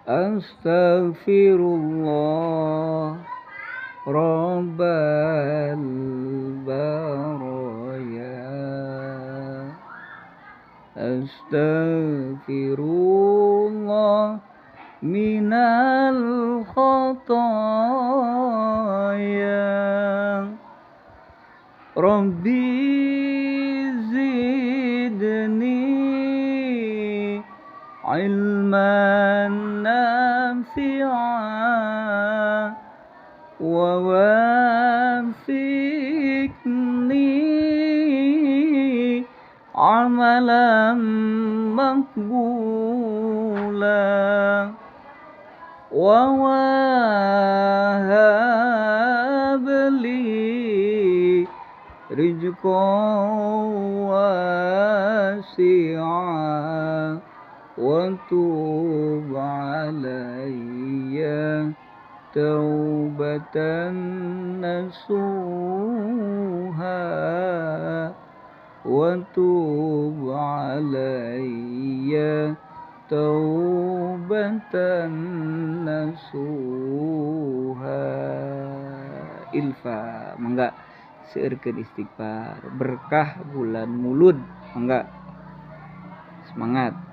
Astaghfirullah Rabbal baraya. Astaghfirullah minal khataya. Rabbi zidni ilman nafi'a wa wafiqni amalan maqbula wa wahab li rizqan wasi'a wa tub alayya taubatan nasuha wa tub alayya taubatan nasuha. Ilfa, mangga seueurkeun istighfar, berkah bulan Mulud, mangga semangat.